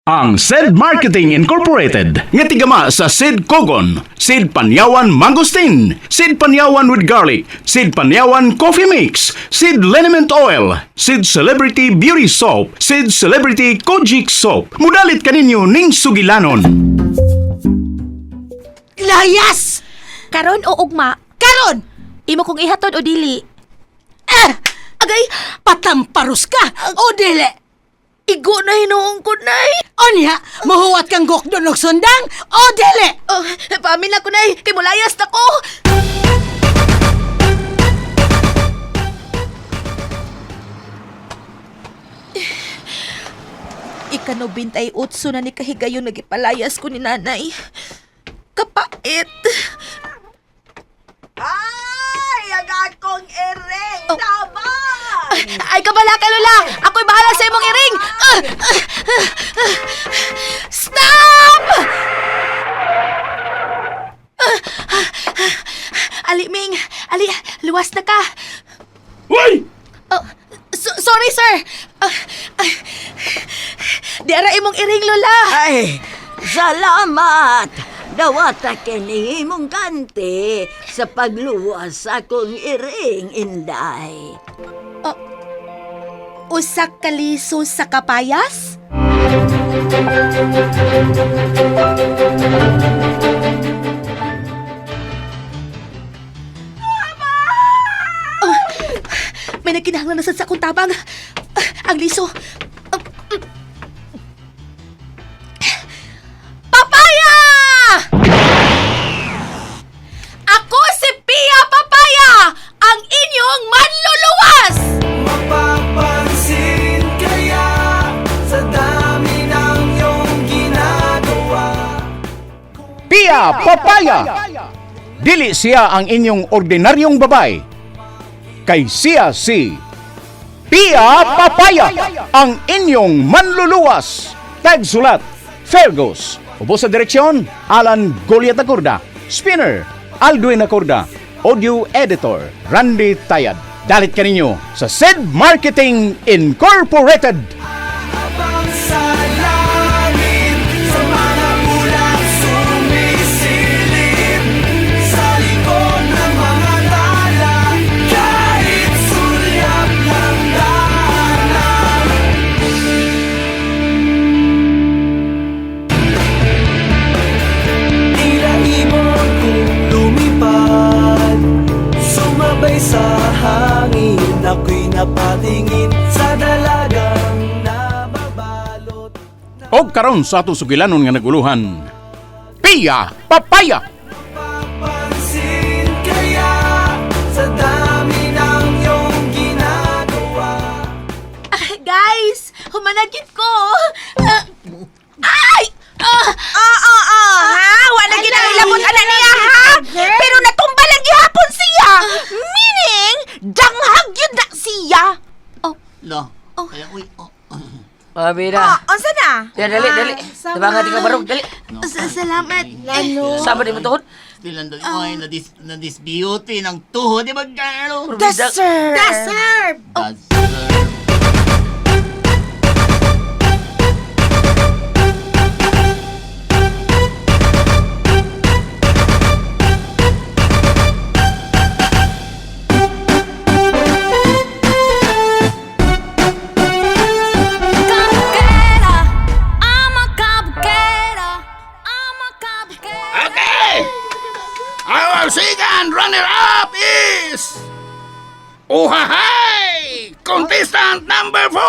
Ang Said Marketing Incorporated nga tigama sa Sid Kogon, Sid Panyawan Mangosteen, Sid Panyawan with Garlic, Sid Panyawan Coffee Mix, Sid Liniment Oil, Sid Celebrity Beauty Soap, Sid Celebrity Kojic Soap. Mudalit kaninyo ning sugilanon. Layas! Karon o ugma, Karon! imo kong ihatod o dili. Ah! Agay, Patamparus ka! O dili! Igo na hinuong ko, Nay. Onya, mahuwat kang gokdon og sundang! O dili! Oh, paamin na ko, Nay. Kay mulayas na ko. Ika-98 na ni kahigayon nagipalayas ko ni nanay. Kapait. Ay, ang akong iring! Oh. Tabang! Ay, kabala ka, Lola! Ako'y bahala sa imong iring! Ah! Ah! Ah! Stop! Ah! Ah! Ah! Ali, Ming! Ali, luwas na ka! Uy! Oh, sorry, sir! Ah, ah, di ara imong iring, Lola! Ay, salamat! Dawata kini imong kanti sa pagluwas sa akong iring, Inday. Usa ka liso sa kapayas? Oh, may nagkinahanglan na sad sa akong tabang. Ah, ang liso. Ah, Papaya! Ako si Pia Papaya, ang inyong manluluwas! Mapapansin kaya sa dami ng iyong ginagawa. Pia Papaya! Dili siya ang inyong ordinaryong babay. Kay siya si Pia Papaya, ang inyong manluluwas. Tagsulat, Fergus. Ubo sa direksyon, Alan Goliat Acorda. Spinner, Aldwin Acorda. Audio Editor, Randy Tayad. Dalit kaninyo sa Sid Marketing Incorporated. Habang sa langit, sa mga ulap sumisilip, sa likod ng mga tala, kahit sulyap ng daanan. Tila ibon kong lumipad, sumabay sa hangin, ako'y napatingin sa dalagang nababalot. Og karon sa atong sugilanon nga naguluhan, Pia Papaya! Papansin kaya sa dami ng iyong ginagawa. Ah, guys, humanagit ko. Ah, ay! Ah! Oo, oo, ha? Wala ginang ilabot ana niya, ha? Pero natumba lang gihapon siya. Meaning, danghag yun na siya. Lo. Kaya, uy, oh. Oh, bida. Oh, unsa na? Ya, dali, dali. Tabangan di ka barog, dali. Salamat. Sama di mo tuhod. Still, nandun, oy, na this beauty ng tuhod, di ba, girl? Deserve. Deserve. That's Okay! Our second runner-up is... Uhahay! Contestant number 4!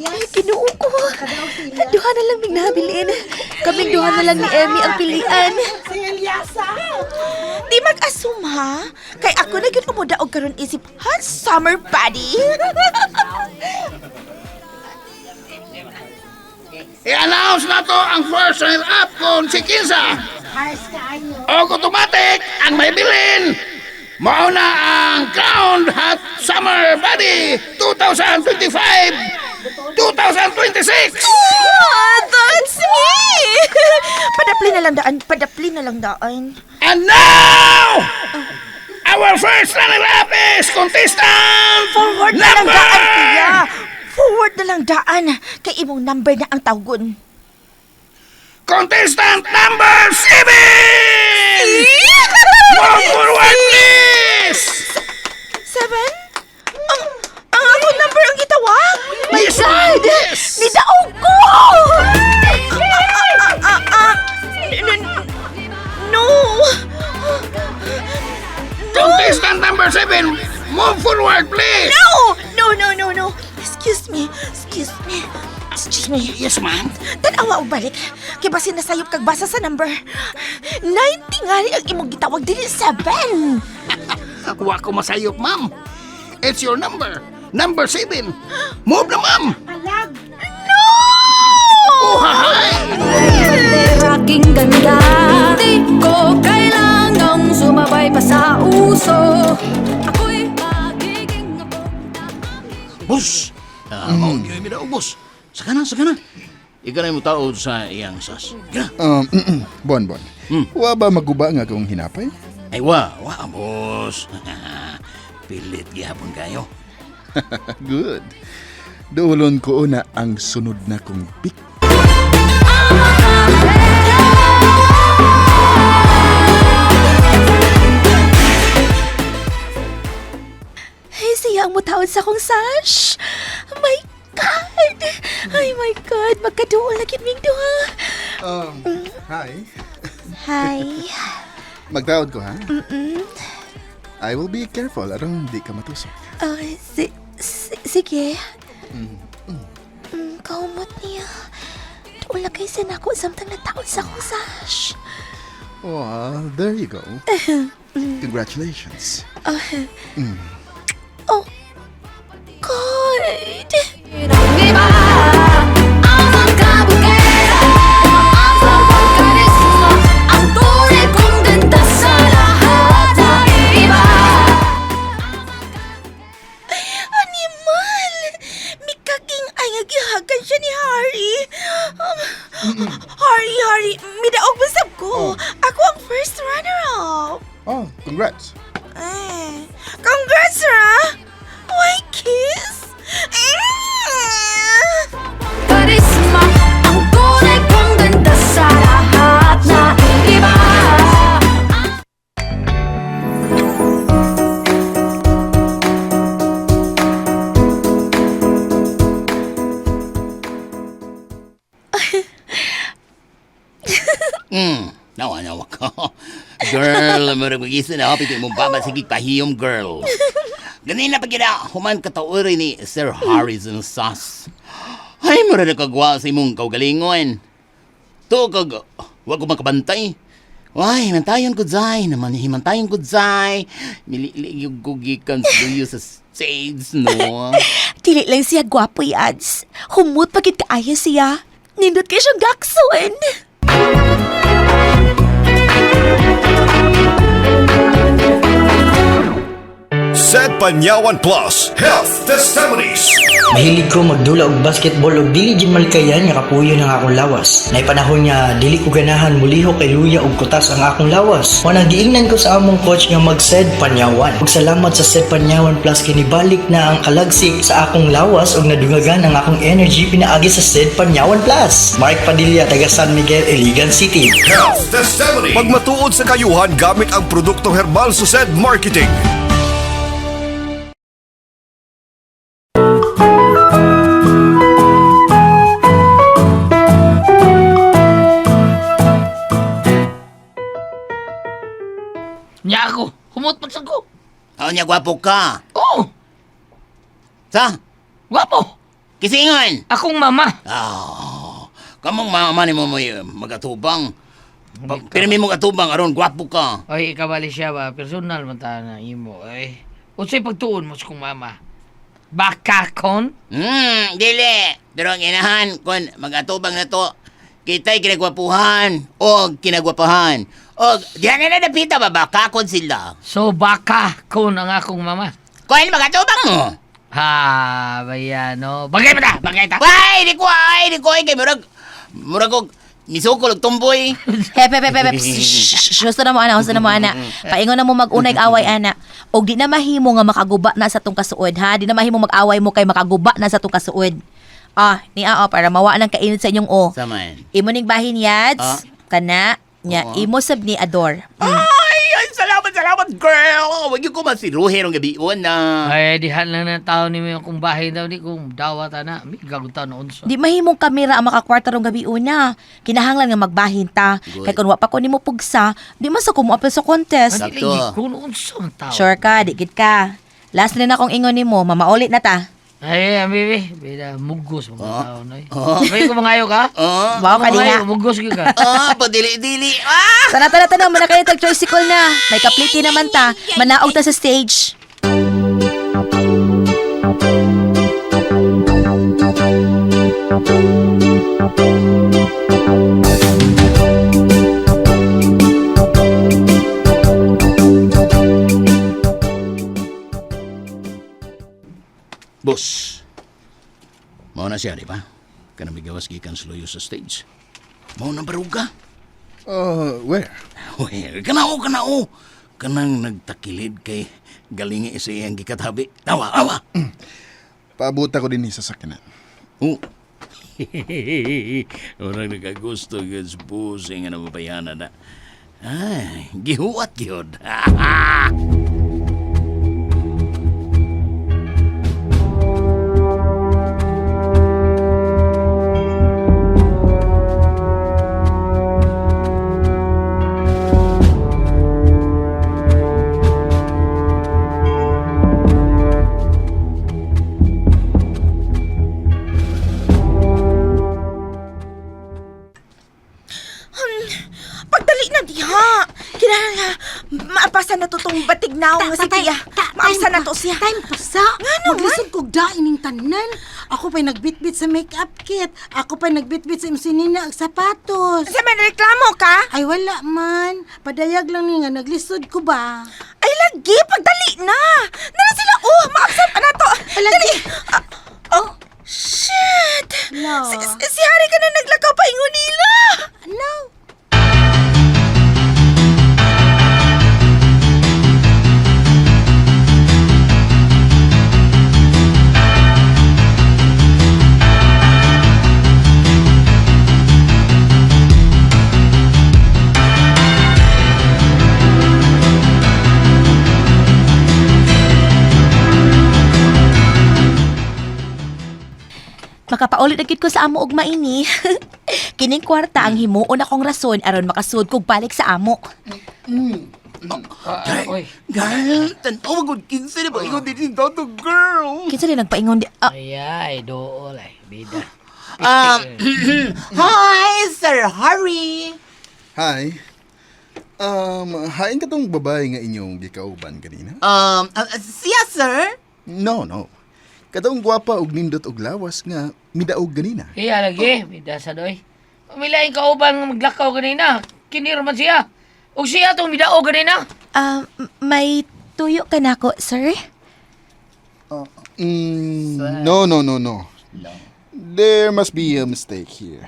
Ay, Ginoo ko. Duha na lang ming nabilin. Kaming duha na lang ni Emmy ang pilian. Si Eliasa. Di mag-assume, ha? Kay ako na gyud umudaog karon isip hot summer body. I-announce na to ang first runner-up kung si Kinsa. Og automatic ang may bilin. Mao na ang Crown Hot Summer Body 2025 2026! Ah, that's me! Padapli na lang daan, padapli na lang daan. And now, our first runner-up is contestant Forward na lang number daan, kuya. Forward na lang daan kay imong number na ang tawgon. Contestant number 7! Move forward, please! 7? Ang akong number ang gitawag? My Yes, God! yes. Nidaog ko! Ah, No! Contestant number 7, move forward, please! No! No, no, no, no. Excuse me. Excuse me. Excuse me. Yes, ma'am. Tanawa og balik. Kay basin nasayop kag basa sa number. 90 nga ni ang imong gitawag dili 7. Wa ko masayop, ma'am. It's your number. Number 7. Move na, ma'am. Alag. No! Oh, hi! Aking ganda. Hindi ko kailangang sumabay pa sa uso. Ako'y magiging ako. Boss! Ah, mm. Mao mi daw, boss. Saka na, saka na. Ikaw na mo taod sa iyang sas. Gina. Bon, bon. Wa ba maguba nga akong hinapay? Ay, wa, wa, boss. Pilit gihapon kayo. Good. Duolon ko na ang sunod na kong pick. Ay, siya ang mutaon sa akong sash. My God! Ay, my God! Magkaduol na gid ming duha. Hi. Hi. Magtaod ko, ha? I will be careful aron di ka matusok. Oh, sige. Kaumot niya. Duol na kay sinako samtang nataon sa akong sash. Oh, there you go. Congratulations. Oh, God! Ang iba, ang magkabukera, umaafro ang karisma, ang tunay kong ganda sa lahat ay iba. Animal! Mikaking ay nga gihagan siya ni Harry. Harry, Harry, midaog masab ko. Ako ang first runner-up. Oh, congrats. Eh, congrats, ra! Why kiss? Eh! Karisma, ang tunay kong ganda sa lahat na iba. Nawa, nawa ko. Girl, murag mag-isa na ako. Pito mong baba, sige, pahiyom, girl. Ganina pa gina, human katauri ni Sir Harrison Sass. Ay, murag nakagwa sa imong kaugalingon. To, kag, wag ko makabantay. Why, himantayon ko, Zay. Naman, himantayon ko, Zay. Milili ko gikan sa duyo sa stage, no? Dili lang siya gwapo yads. Humot pagit kaayo siya. Nindot kay siyang gaksuin. Sad Panyawan Plus Health Testimonies. Mahilig ko magdula og basketball og dili jud malikayan nga kapuyo ng akong lawas. Nay panahon nga dili ko ganahan mulihok kay luya og kutas ang akong lawas. Mo nang giingnan ko sa among coach nga mag-Sed Panyawan. Ug salamat sa Sed Panyawan Plus kini balik na ang kalagsik sa akong lawas ug nadungagan ang akong energy pinaagi sa Sed Panyawan Plus. Mark Padilla taga San Miguel, Iligan City. Health Testimony. Pagmatuod sa kayuhan gamit ang produktong herbal sa Sed Marketing. Nya ako, humot man ko. Ako niya, gwapo ka. Oo, Sa? gwapo. Kisingon! Akong mama. Ah, kamong mama ni mo may magatubang. Pirmi mo gatubang aron gwapo ka. Ay, ikabali siya ba? Personal man ta na imo. Ay, unsay pagtuon mo sa kong mama? Baka kon? Dili. Pero ang inahan kun magatubang na to, kita'y kinagwapuhan o kinagwapahan. O diyan na napita ba baka kon sila. So, baka kon ang akong mama. Kuan magatubang mo. Ha, baya no. Bagay pa ta, bagay ta. Ay, di ko ay, di ko ay kay murag murag og Misukol og tumboy. Hep, hep, hep, hep. Husto na mo, ana. Husto na mo, ana. Paingon na mo mag-unay away, ana. Og di na mahimo nga makaguba na sa tong kasuod, ha? Di na mahimo mag-away mo kay makaguba na sa tong kasuod. Ah, ni ao para mawa nang kainit sa inyong o. Saman. Imo ning bahin yads. Ah. Kana nya Oo. imo sab ni Ador. Ay, ay, salamat, salamat, girl. Wag yung kumasiruhe rong gabi na. Ay, dihan lang na tao ni mo kung bahay daw ni kung dawat ana, mi gagutan unsa. Di mahimong kamera ang makakwarta rong gabi una. Kinahanglan nga magbahin ta. Good. Kay kun wa pa ko nimo pugsa, di man sa ko moapil sa contest. Sakto. Dili kung unsa man tao. Sure ka, di gid ka. Last na akong ingon nimo, mamaulit na ta. Ay, ang bibi, bida mugos mga Oh. tao na. Oh. May kumangayo ka? Oh. Wow ka diha. Kumangayo, Mugos gyud ka. Ah, padili-dili. Ah! Tana, tana, tana, mana kayo tag tricycle na. May kapliti naman ta. Manaog ta sa stage. Boss, mao na siya, di ba? Kanang migawas gikan sa luyo sa stage. Mao na baruga. Where? Where? Kanao, kanao. Kanang nagtakilid kay galingi sa iyang gikatabi. Tawa, awa. Paabuta ko din ni sa sakyanan. Oh. Orang nakagusto gyud sa pusing nga nababayanan na. Ay, gihuwat gyud. Pagdali na diha. Kinahanglan maapasan na to tong batig naong nga si Tia. Maapsan na to siya. Time pa sa. Ngano man? Maglisod kog dain ning tanan. Ako pa'y nagbitbit sa makeup kit. Ako pa'y nagbitbit sa imong sinina ag sapatos. Sa man reklamo ka? Ay wala man. Padayag lang ni nga naglisod ko ba. Ay lagi, pagdali na. Nara sila oh, maapsan pa na to. Dali. Ah, oh, shit. No. Si Harry ka na naglakaw pa ingon nila. No. Makapaulit na gid ko sa amo og maini. Kining kwarta ang himuon akong rason aron makasud kog balik sa amo. Oy. Girl, tanaw gud kinsa na ba ikaw din toto girl. Kinsa din nagpaingon di ah, Ay, ay, dool ay, bida. Hi, Sir Harry. Hi. Hain ka tong babae nga inyong gikauban kanina? Siya, sir. No, no. Katong gwapa og nindot og lawas nga midaog ganina. Kaya lagi, bida sa doy. Umilaing kauban nga maglakaw ganina. Kiniro man siya. Ug siya tong midao ganina. May tuyo ka nako, sir? No, no, no, no. There must be a mistake here.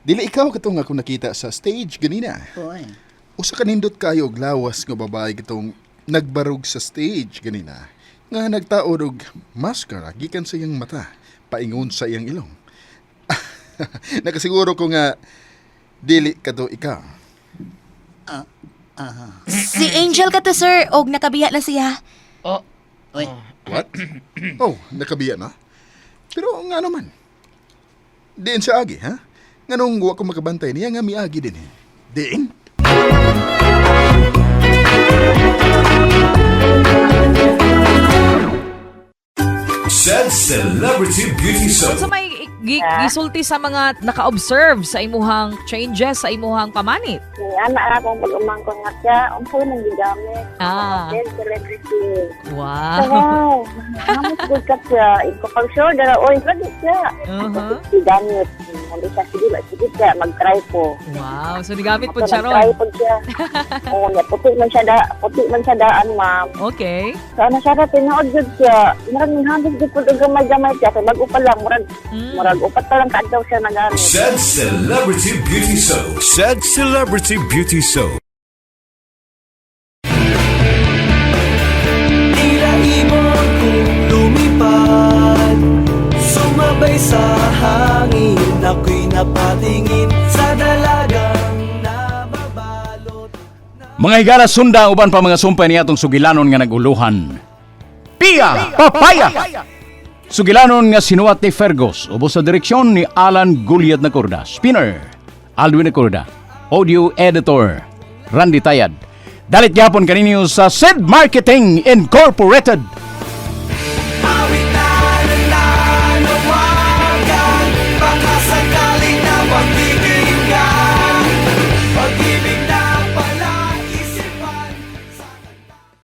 Dili ikaw katong ako nakita sa stage ganina. Usa ka nindot kayo og lawas nga babae katong nagbarog sa stage ganina nga nagtaod og maskara gikan sa iyang mata paingon sa iyang ilong. Nakasiguro ko nga dili kato ikaw. Si Angel ka to, sir, og nakabiya na siya. Oh, Oy. What? Oh, nakabiya na? Pero nga naman. Diin sa agi, ha? Nganong wa ko makabantay niya nga miagi din eh. Diin? Said Celebrity Beauty Soap. Unsa may gisulti sa mga naka-observe sa imuhang changes sa imuhang pamanit? Anak akong pag-umangkon nga siya, unsay nang gigamit. Ah. Then celebrity. Wow. Wow. Namos good ka siya. Iko pag sure dara oy lagi siya. Uh-huh. Gigamit. Hindi siya, sige, sige siya, mag-try ko. Wow, so nigamit po siya Nag-try ron. po siya. Oo, niya, puti man siya, da, puti man siya daan, ma'am. Okay. So, ano siya, tinuod jud siya. Murag nanghamit jud po gamay-gamay siya. Kay bago pa lang, murag, murag upat pa lang kaadlaw siya nagamit. Said Celebrity Beauty Soap. Said Celebrity Beauty Soap. Tila ibon kong lumipad, sumabay sa hangin. Ako'y napatingin sa dalagang nababalot. Mga higala, sunda ang uban pa mga sumpay niya atong sugilanon nga naguluhan. Pia Papaya! Sugilanon nga sinuwat ni Fergus, ubos sa direksyon ni Alan Guliat Nacorda. Spinner, Alwin Nacorda. Audio Editor, Randy Tayad. Dalit gyapon kaninyo sa Sid Marketing Incorporated.